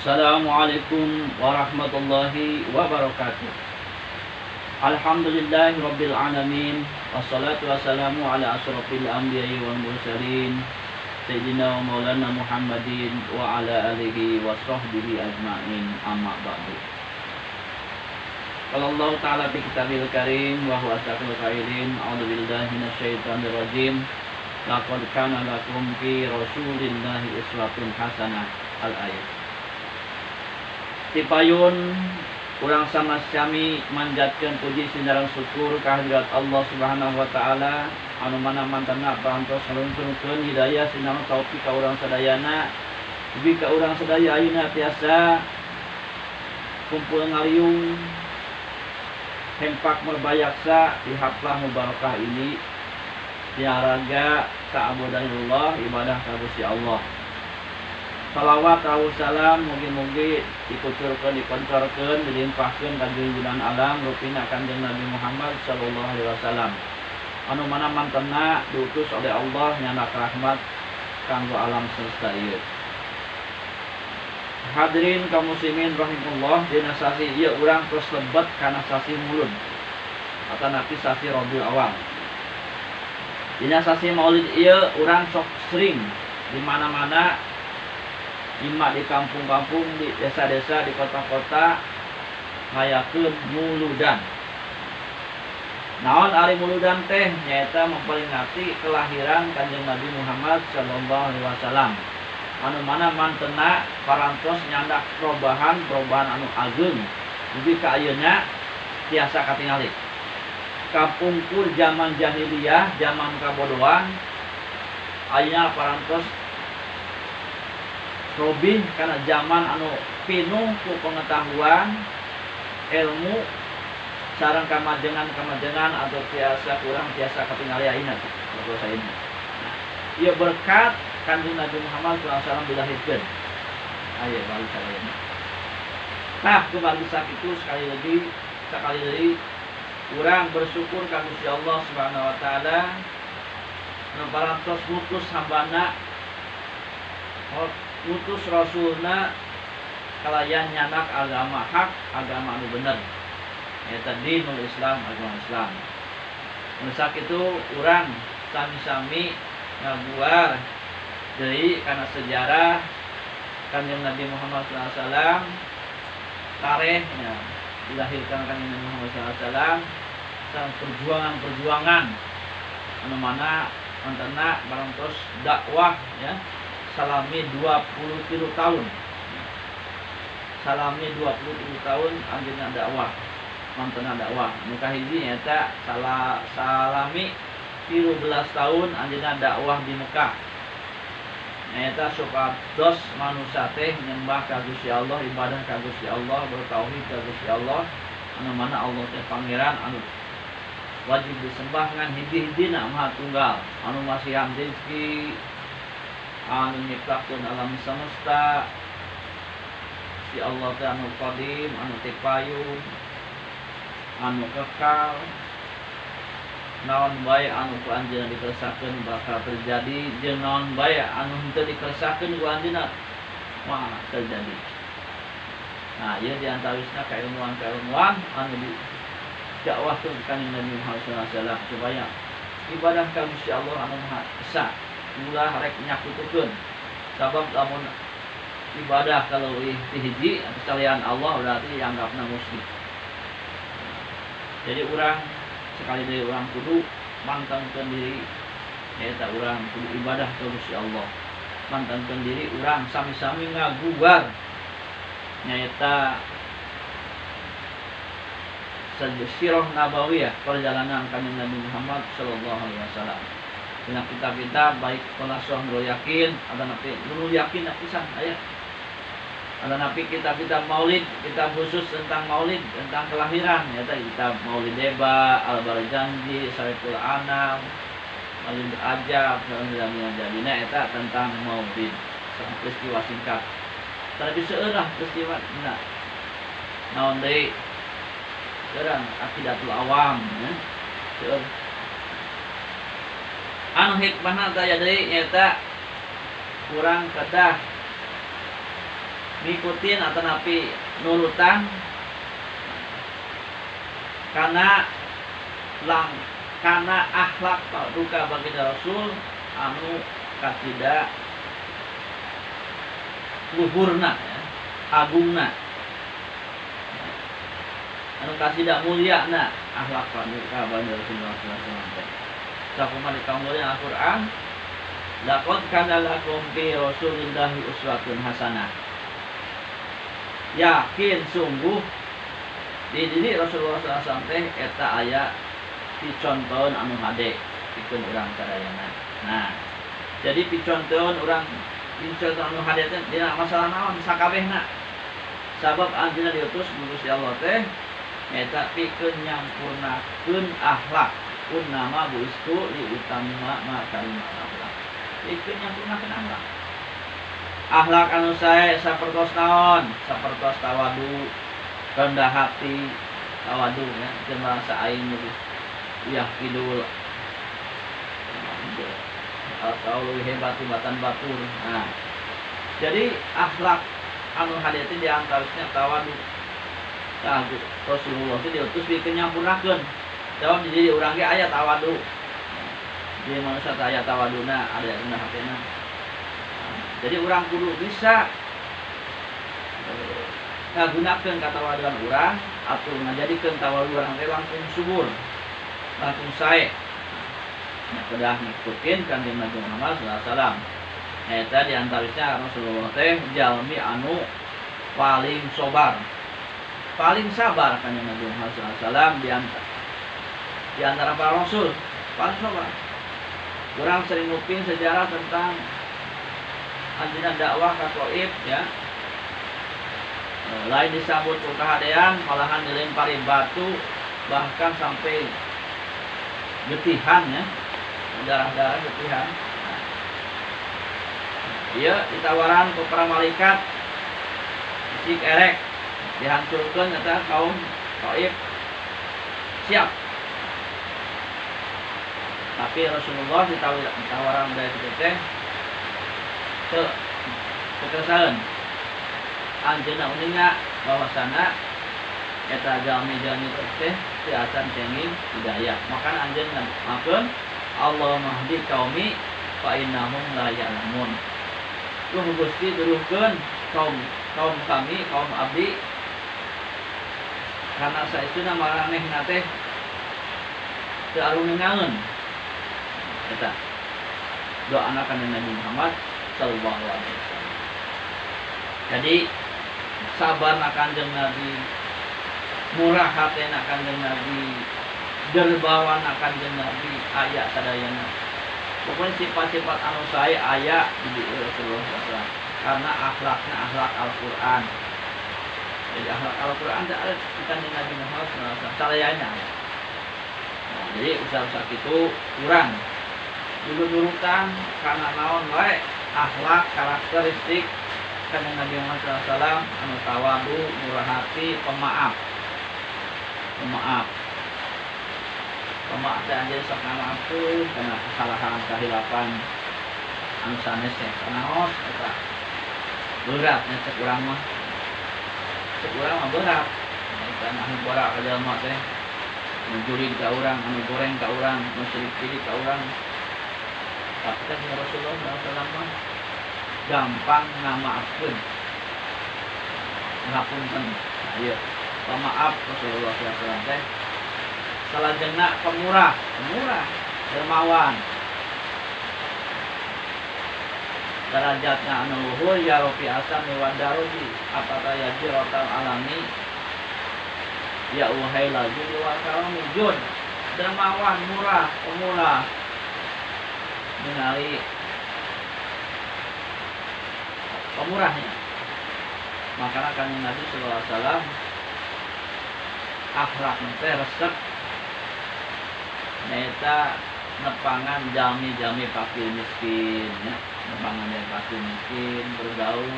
Assalamualaikum warahmatullahi wabarakatuh. Alhamdulillahi rabbil alamin, wassalatu wassalamu ala asrafil anbiya'i wal mursalin, sayyidina wa maulana Muhammadin wa ala alihi wa sahbihi ajma'in, amma ba'du. Qala Allah ta'ala fi kitabil karim wa huwa asdaqul qailin, a'udzu billahi minasyaitonir rajim. Laqad kana lakum fi rasulillahi uswatun hasanah, al-ayat. Tipayun urang sama-sami manjatkeun puji sinareng syukur kehadirat Allah Subhanahu wa taala anu mana mantena parantos ngalungsurkeun hidayah sinareng taufik ka urang sadayana, dugi ka urang sadaya ayeuna tiasa kumpul ngaliung hempak merbayaksa di haflah mubarakah ini tiaraga ta'abudillah ibadah ka Gusti Allah. Salawat rawuh salam mugi-mugi dikucurkeun dikoncorkeun dilimpahkeun ka junjungan alam rupina Kanjeng Nabi Muhammad sallallahu alaihi wasallam anu mana mantena diutus oleh Allah nyanak rahmat kanggo alam semesta ieu. Hadirin kaum muslimin rahimahullah, dina sasi ieu urang terus lebet kana sasi Mulud atanapi sasi Rabiul Awal. Dina sasi Maulid ieu urang sok sering di mana-mana, ima di kampung-kampung, di desa-desa, di kota-kota ngayakeun muludan. Naon ari muludan teh? Nyaeta memperingati kelahiran Kanjeng Nabi Muhammad sallallahu alaihi wasallam. Anu mana mantena parantos nyandak perubahan-perubahan anu ageung dugi ka ayeuna tiasa katingali. Kapungkur zaman jahiliyah, zaman kabodohan, ayeuna parantos robih karena zaman anu pinuh ku pengetahuan, ilmu, sareng kamajengan-kamajengan atau tiasa kurang tiasa katingali ayeuna teh ayeuna. Nah, ieu berkat Kanjeng Nabi Muhammad sallallahu alaihi wasallam dilahirkeun. Aya balik sadayana. Nah, kembali sakitu sekali lagi urang bersyukur ka Gusti Allah Subhanahu wa taala nu parantos ngutus hambana, ngutus rasulna kalayan nyanak agama hak, agama anu bener, nyaeta dinul Islam, agama Islam. Mun sakitu urang sami-sami ngaguar deui kana sejarah Kanjeng Nabi Muhammad sallallahu alaihi wasallam, tarehnya dilahirkan Kanjeng Nabi Muhammad sallallahu alaihi wasallam, sareng perjuangan-perjuangan anu mana mantena parantos dakwah ya salami 23 tahun. Salami 23 tahun anjeunna dakwah, mantena dakwah. Nu kahiji nyaeta salami 13 tahun anjeunna dakwah di Mekah. Nyaeta supados manusia teh nyembah ka Gusti Allah, ibadah ka Gusti Allah, bertauhid ka Gusti Allah, anu mana Allah teh pangeran anu wajib disembah ngan hiji-hijina maha tunggal, anu masihan rezeki, anu nyiptakeun alam semesta. Si Allah teh anu qadim, anu teu payun, anu kekal. Naon bae anu ku anjeunna dikersakeun bakal terjadi, jeung naon bae anu henteu dikersakeun ku anjeunna moal terjadi. Nah, ieu di antawisna kailmuan-kailmuan anu didakwahkeun ka Kanjeng Nabi Muhammad sallallahu alaihi wasallam supaya ibadah ka Gusti Allah anu Maha Esa ulah rek nyakutukeun. Sabab lamun ibadah kalau ti hiji salian Allah berarti dianggapna musyrik. Jadi urang sekali deui urang kudu mantengkeun diri, nyaeta urang kudu ibadah ka Gusti Allah. Mantengkeun diri urang sami-sami ngaguar nyaeta sirah nabawiyah, perjalanan Kanjeng Nabi Muhammad sallallahu alaihi wasallam. Dina kitab-kitab baik Khulasoh Nurul Yakin, ada napi Nurul Yakin pisan aya. Ada napi kitab-kitab Maulid, kitab khusus tentang Maulid, tentang kelahiran, nyaeta kitab Maulid Deba, Al-Barzanji, Saiful Anam, Maulid Ajab, sareng jadina eta tentang Maulid, peristiwa singkat. Tapi seueur lah peristiwa dina. Naon deui? Sekarang Aqidatul Awam ya. Seueur. Anu hikmahna teh deui nyaeta urang kedah Ngikutin atau napi nurutan karena lang karena akhlak paduka baginda Rasul anu kasida luhurna ya, agungna anu kasida mulyana akhlak paduka baginda Rasulullah sallallahu alaihi wasallam. Sakumaha ditambulna Al-Qur'an, laqad kana lakum fi rasulillahi uswatun hasanah. Yakin sungguh di diri Rasulullah sallallahu alaihi wasallam teh eta aya picontohan anu hade pikeun urang sadayana. Nah, jadi picontohan urang picontohan anu hade teh dina masalah naon sakabehna. Sabab anjeunna diutus ku Gusti Allah teh eta pikeun nyampurnakeun akhlak. Unnama buistu li utamma makarimal akhlak. Pikeun nyampurnakeun akhlak. Akhlak anu sae sapertos naon? Sapertos tawadu, rendah hati, tawadu ya, teu merasa aing lebih uyah kidul atau lebih hebat tibatan batur. Nah, jadi akhlak anu hade teh diantarisnya tawadu. Tah Rasulullah teh diutus pikeun nyampurnakeun. Jawab di diri urang ge aya tawadu. Di manusia teh aya tawaduna, aya rendah hatena. Jadi urang kudu bisa ngagunakeun katawaduan urang atau ngajadikeun tawadu urang teh langkung subur, langkung sae. Nah, kedah ngikutin Kanjeng Nabi Muhammad sallallahu alaihi wasallam. Eta di antarisnya Rasulullah teh jalmi anu paling sobar, paling sabar Kanjeng Nabi Muhammad sallallahu alaihi wasallam di antara para rasul paling sobar. Urang sering nguping sejarah tentang anjeunna dakwah ka Thaif ya. Lain disambut ku kahadean, malahan dilempari batu bahkan sampai getihan ya, darah-darah getihan. Iya, ditawaran ke para malaikat cik erek dihancurkan kata kaum Thaif siap. Tapi Rasulullah ditawaran dari itu teh kekesahan. Anjeunna uninga bahwasana eta jalmi-jalmi teh teu acan kenging hidayah. Maka anjeunna makeun Allahumma hdi qaumi fa innahum la ya'lamun. Duh Gusti duruhkeun kaum kami, kaum abdi, karena saestuna maranehna teh teu arunengaeun. Eta doana kanjeng Nabi Muhammad sallallahu alaihi wasallam. Jadi sabarna Kanjeng Nabi, murah hatena Kanjeng Nabi, derbawana Kanjeng Nabi aya sadayana. Pokoknya sifat-sifat anu sae aya di Rasulullah SAW. Karena akhlaknya akhlak Al-Quran. Jadi akhlak Al-Quran teh ada di Kanjeng Nabi Muhammad SAW sadayana. Nah, jadi usaha-usaha itu kurang dulu nurutan karena naon wae akhlak karakteristik Kanjeng Nabi Muhammad SAW anu tawadu, murah hati, pemaaf. Pemaaf. Pemaaf teh anjeun sok ngamaafkeun kana kesalahan, kahilapan anu sanes teh sanaos eta berat nya cek urang mah. Cek urang mah berat. Eta anu borak ka jelema teh anu jurig ka urang, anu goreng ka urang, anu sirik-sirik ka urang. Tapi kan Rasulullah SAW mah gampang ngamaafkeun, ngapunten. Nah, ieu pemaaf Rasulullah SAW teh. Salajengna pemurah, pemurah, dermawan. Derajatna anu luhur ya rofi asami wa daroji apata yajirotal alami ya uhai laju wa karami jun. Dermawan, murah, pemurah. Ningali pemurahnya. Makanya Kanjeng Nabi sallallahu alaihi wasallam akhlak teh resep nyaeta nepangan jami-jami fakir miskin ya, nepangan jami fakir miskin bergaul.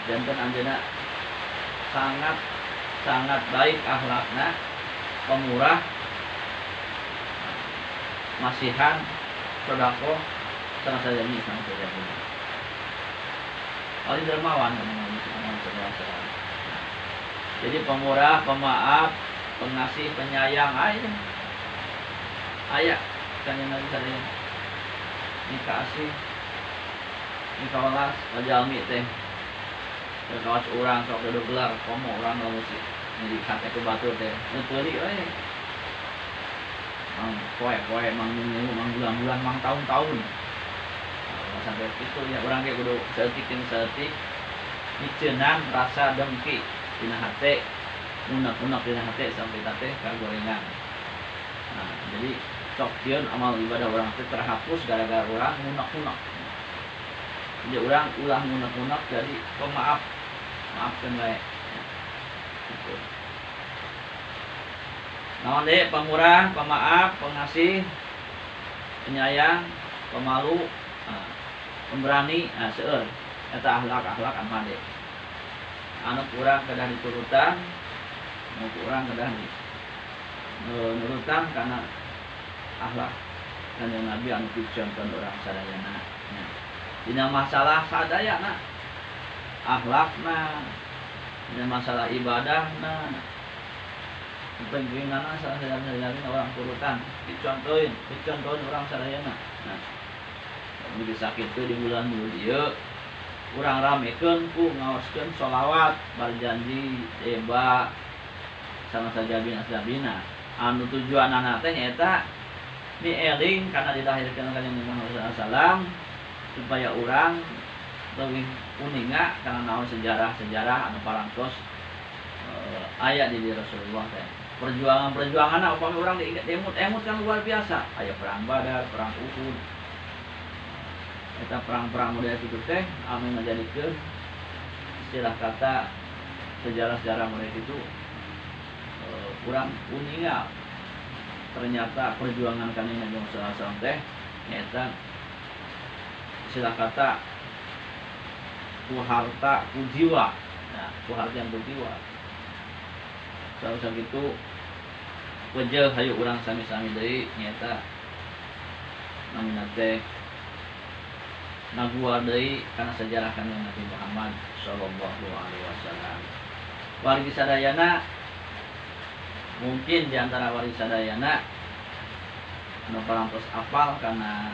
Janten anjeunna sangat sangat baik akhlakna, pemurah, masihan, sedekah, sama saja ini sama saja. Paling dermawan kan Nabi sallallahu alaihi wasallam. Jadi pemurah, pemaaf, pengasih, penyayang, aya. Aya kan Nabi sadaya. Nikah asih, nikah welas, jalmi teh. Kawas urang sok duduk gelar, komo urang lamun si nyeri hate ku batur teh. Meuli we. Mang poe-poe, mang minggu, mang bulan-bulan, mang tahun-tahun. Nah, sampai itu ya urang ge kudu saeutik jeung saeutik miceunan rasa dengki dina hate, unek-unek dina hate sampai teh kagorengan. Nah, jadi sok sieun amal ibadah urang teh terhapus gara-gara urang ngunek-unek. Jadi urang ulah ngunek-unek, jadi pemaaf, maafkan bae. Gitu. Naon deui? Pemurah, pemaaf, pengasih, penyayang, pemalu, nah, pemberani, nah, seueur. Eta akhlak-akhlak anu hade. Anu kurang kedah diturutan, anu kurang kedah nurutan karena akhlak Kanjeng Nabi anu dicontohkeun urang sadayana. Nya. Dina masalah sadayana, akhlakna, dina masalah ibadahna, pentingna sadayana urang turutan, dicontohin, dicontohin urang sadayana. Nah, begitu sakit tuh di bulan Mulud ieu urang ramekeun ku ngaoskeun sholawat berjanji eba sama sajabina sajabina anu tujuanana teh nyaeta mieling karena dilahirkan Kanjeng Nabi Muhammad sallallahu alaihi wasallam supaya urang leuwih uninga kana naon sejarah-sejarah anu parantos aya di Rasulullah teh. Perjuangan-perjuangan upami urang diemut-emut kan luar biasa. Aya perang Badar, perang Uhud. Eta perang-perang model kitu teh anu ngajadikeun istilah kata sejarah-sejarah model kitu kurang uninga ternyata perjuangan Kanjeng Nabi Muhammad sallallahu alaihi wasallam teh nyaeta istilah kata ku harta ku jiwa. Nah, ku harta yang ku jiwa. Salah gitu wajah hayu urang sami-sami deui nyaeta namina teh naguar deui kana sejarah Kanjeng Nabi Muhammad sallallahu alaihi wasallam. Wargi sadayana mungkin di antara wargi sadayana anu parantos apal kana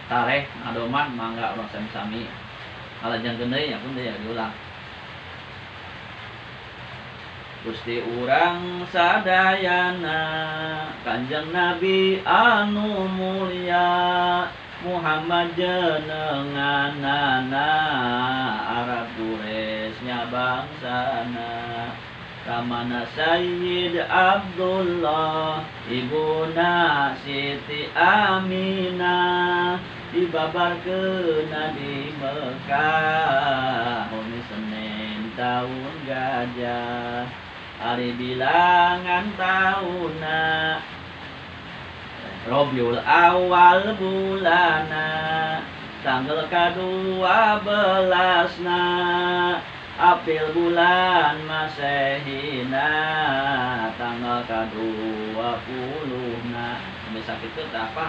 tareh ngadoman mangga urang sami-sami ngalajengkeun deui nya pun deui diulang. Gusti urang sadayana Kanjeng Nabi anu mulia Muhammad jenenganana Arab Quraisy nya bangsana Ramana Sayyid Abdullah Ibuna Siti Aminah dibabarkeun di Mekah Bumi Senin tahun gajah hari bilangan tahuna Rabiul Awal bulana tanggal ka-12na April bulan Masehina tanggal ka-20na. Sampai sakit itu tak apa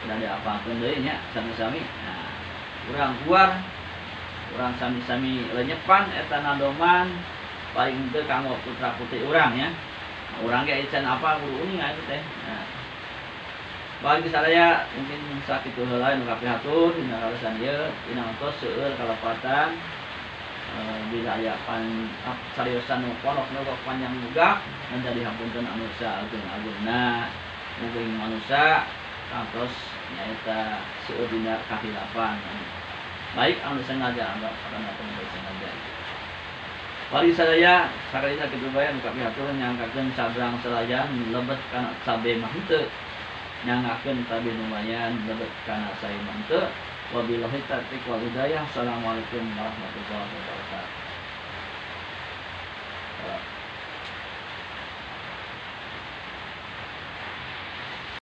udah diapalkeun deui nya sami-sami. Nah, urang keluar urang sami-sami lenyepan eta nadoman paling teu kanggo putra putri urang ya. Nah, urang ge can apa kudu uninga itu teh. Nah, bagi sadaya mungkin sakitu heula nu kapihatur dina kalesan ieu dina tos seueur kalepatan bila aya pan cariosan nu pondok nu panjang juga menjadi hapunten anu saageng-agengna mugi manusia kantos nyaeta seueur dina kahilapan baik anu sengaja anggap karena teu sengaja. Wargi sadaya sakali sakitu bae nu kapihatur nyangkakeun sabrang selayan lebet kana cabe mah henteu nyangkakeun tabe lumayan lebet kana sae mah henteu. Wabillahi taufiq wal hidayah. Assalamualaikum warahmatullahi wabarakatuh.